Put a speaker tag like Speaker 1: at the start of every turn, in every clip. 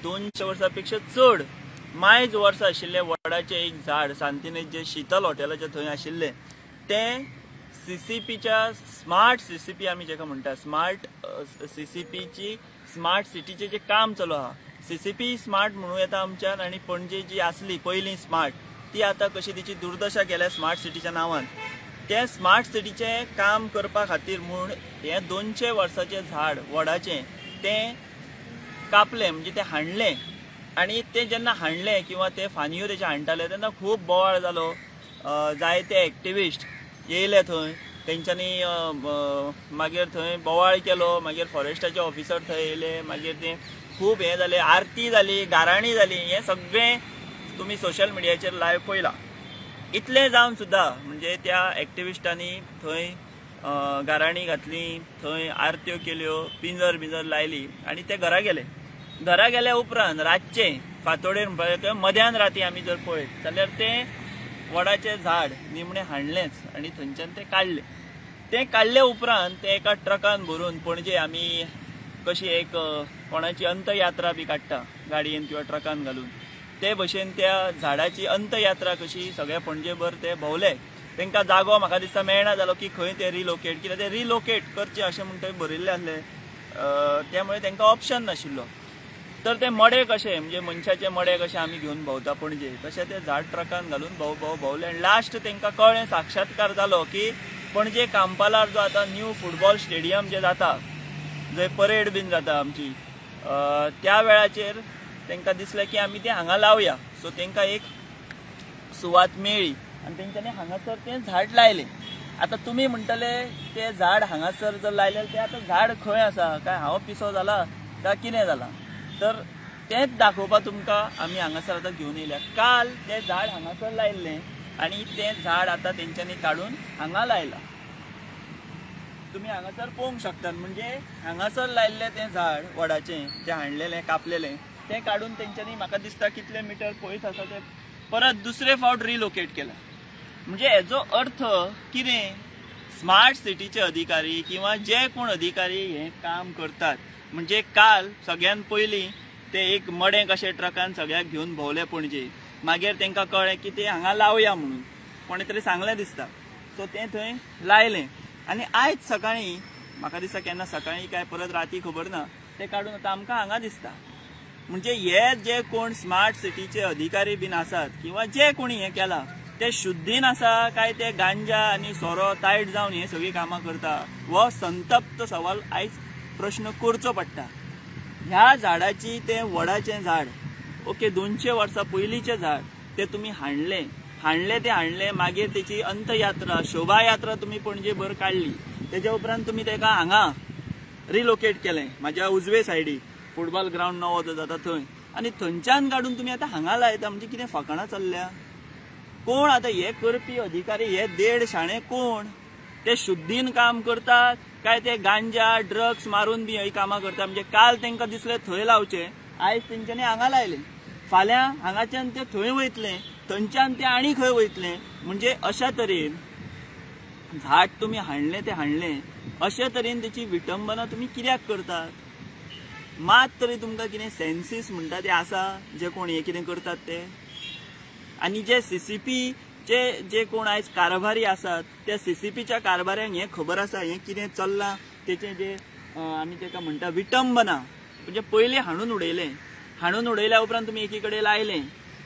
Speaker 1: 200 वर्सां पेक्षा चड मायज वर्सां आशिल्लें वडाचें एक झाड सांतिनेज जे शीतल हॉटेलाच्या थंय आशिल्लें तें सीसीपीच्या स्मार्ट सीसीपी आमी जेका म्हणटा स्मार्ट सीसीपीची स्मार्ट सिटीचें जें काम चालू आहा सीसीपी स्मार्ट म्हणूं येता आमच्यान. आनी पणजे जी आसली पयलीं स्मार्ट ती आतां कशी तिची दुर्दशा केल्या स्मार्ट सिटीच्या नांवान. तें स्मार्ट सिटीचें काम करपा खातीर म्हूण हें 200 वर्साचें झाड वडाचें तें कापलें, म्हणजे तें हाडलें. आनी तें जेन्ना हाडलें किंवा ते फानयो तेचे हाडटाले तेन्ना खूब बोवाळ जालो. जायते एक्टिविस्ट येयले थंय, तेंच्यांनी मागीर थंय बोवाळ केलो, मागीर फॉरेस्टाचे ऑफिसर थंय येयले, मागीर ते खूब हें जालें, आरती जाली, गाराणी जाली. हें सगळें तुमी सोशल मिडियाचेर लायव्ह पळयलां. इतलें जावन सुद्दां म्हणजे त्या एक्टिविस्टांनी थंय गाराणी घातली, थंय आरत्यो केल्यो, पिंजर बिंजर लायली आनी ते घरा गेले. घरा गेल्या उपरांत रातचें फांतोडेर म्हणपाचें मध्यान राती आमी जर पळयत जाल्यार तें वडाचें झाड निमणें हाडलेंच आनी थंयच्यान तें काडलें. तें काडले उपरांत तें एका ट्रकान भरून पणजे आमी कशी एक कोणाची अंतयात्रा बी काडटा गाडयेन किंवा ट्रकान घालून ते भशेन त्या झाडाची अंतयात्रा कशी सगळ्या पणजेभर ते भोंवले. तांकां जागो म्हाका दिसता मेळना जालो की खंय ते रिलोकेट, कित्याक ते रिलोकेट करचे अशें म्हूण थंय बरयल्लें आसलें, त्यामुळे तांकां ऑप्शन नाशिल्लो. तर ते मडें कशें म्हणजे मनशाचें मडें कशें आमी घेवन भोंवता पणजे तशें ते झाड ट्रकान घालून भोव भोव भोंवले. आनी लास्ट तांकां कळ्ळें, साक्षात्कार जालो की पणजे कांपालार जो आतां न्यू फुटबॉल स्टेडियम जें जाता, जंय परेड बीन जाता आमची, त्या वेळाचेर तांकां दिसलें की आमी तें हांगा लावया. सो तांकां एक सुवात मेळ्ळी आनी तेंच्यांनी हांगासर तें झाड लायलें. आतां तुमी म्हणटले तें झाड हांगासर जर लायलें तें आतां झाड खंय आसा, काय हांव पिसो जाला काय कितें जाला, तर तेंच दाखोवपाक तुमकां आमी हांगासर आतां घेवन येयल्या. काल तें झाड हांगासर लायिल्लें आनी तें झाड आतां तेंच्यांनी काडून हांगा लायलां. तुमी हांगासर पळोवंक शकतात, म्हणजे हांगासर लायिल्लें तें झाड वडाचें जें हाडलेलें कापलेलें तें काडून तेंच्यांनी म्हाका दिसता कितले मिटर पयस आसा तें परत दुसरे फावट रिलोकेट केलां. म्हणजे हेजो अर्थ कितें, स्मार्ट सिटीचे अधिकारी किंवा जे कोण अधिकारी हें काम करतात, म्हणजे काल सगळ्यान पयलीं ते एक मडें कशें ट्रकान सगळ्याक घेवन भोंवले पणजे, मागीर तांकां कळ्ळें की ते हांगा लावया म्हणून कोणें तरी सांगलें दिसता, सो तें थंय लायलें. आनी आयज सकाळीं म्हाका दिसता केन्ना सकाळीं काय परत राती खबर ना तें काडून आतां आमकां हांगा दिसता. म्हणजे हे जे कोण स्मार्ट सिटीचे अधिकारी बीन आसात किंवा जे कोणी हें केलां ते शुद्धीन आसा काय ते गांजा आनी सोरो तायट जावन हे सगळीं कामां करता, हो संतप्त सवाल आयज प्रश्न करचो पडटा. ह्या झाडाची तें वडाचें झाड ओके 200 वर्सां पयलींचें झाड तें तुमी हाडलें, हाडलें तें हाडलें, मागीर तेची अंतयात्रा शोभायात्रा तुमी पणजेभर काडली, तेच्या उपरांत तुमी तेका हांगा रिलोकेट केलें म्हाज्या उजवे सायडीक फुटबॉल ग्रावंड नवो जो जाता थंय, आनी थंयच्यान काडून तुमी आतां हांगा लायता. म्हणजे कितें फकाणां चल्ल्या? कोण आतां हे करपी अधिकारी हे देड शाणे कोण, ते शुद्धीन काम करतात काय ते गांजा ड्रग्स मारून बी ही कामां करतात? म्हणजे काल तांकां दिसलें थंय लावचें, आयज तेंच्यांनी हांगा लायलें, फाल्यां हांगाच्यान ते थंय वयतले, थंयच्यान ते आनी खंय वयतले. म्हणजे अशा तरेन झाड तुमी हाडलें तें हाडलें, अशे तरेन तेची विटंबना तुमी कित्याक करतात? मात तरी तुमकां कितें सेन्सीस म्हणटा ते आसा जे कोण हे कितें करतात ते? आनी जे सीसीपी चे जे कोण आयज कारभारी आसात त्या सीसीपीच्या कारभाऱ्यांक हें खबर आसा हें कितें चल्लां तेचें जे आमी तेका म्हणटा विटंबना. म्हणजे पयलीं हाडून उडयलें, हाडून उडयल्या उपरांत तुमी एकी कडेन लायलें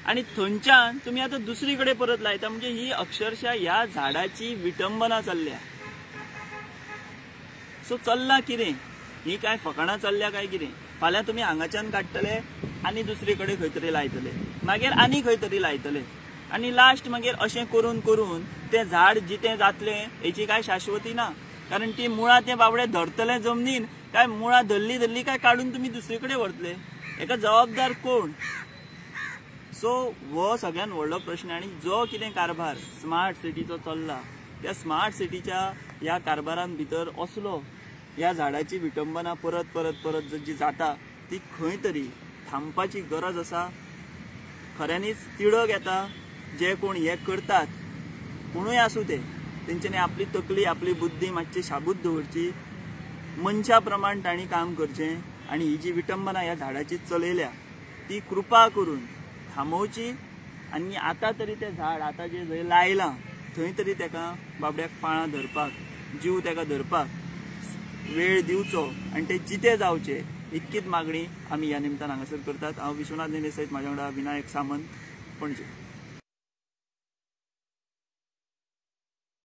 Speaker 1: आनी थंयच्यान तुमी आतां दुसरी कडेन परत लायता. म्हणजे ही अक्षरशः ह्या झाडाची विटंबना चल्ल्या. सो चल्लां कितें, ही काय फकाणां चल्ल्या काय कितें? फाल्यां तुमी हांगाच्यान काडटले आनी दुसरे कडेन खंय तरी लायतले, मागीर आनी खंय तरी लायतले, आनी लास्ट मागीर अशें करून करून तें झाड जितें जातलें हेची काय शाश्वती ना. कारण ती मुळां तें बाबडे धरतलें जमनीन, काय मुळां धरली धरली काय काडून तुमी दुसरे कडेन व्हरतले, हेका जबाबदार कोण? सो हो सगळ्यान व्हडलो प्रश्न. आनी जो कितें कारभार स्मार्ट सिटीचो चल्ला त्या स्मार्ट सिटीच्या ह्या कारभारान भितर असलो ह्या झाडाची विटंबना परत परत परत जी जाता ती खंय तरी थांबपाची गरज आसा. खऱ्यांनीच तिडक येता जे कोण हे करतात, कोणूय आसूं ते, तेंच्यांनी आपली तकली आपली बुद्धी मातशी शाबूत दवरची, मनशा प्रमाण तांणी काम करचें. आनी ही जी विटंबना ह्या झाडाची चलयल्या ती कृपा करून थांबोवची आनी आतां तरी तें झाड आतां जें जंय लायलां थंय तरी तेका बाबड्याक पाळां धरपाक, जीव तेका धरपाक वेळ दिवचो आनी ते जिते जावचे इतकीच मागणी आमी ह्या निमतान हांगासर करतात. हांव विश्वनाथ नेने सयत म्हाज्या वांगडा विनायक सामंत, पणजे.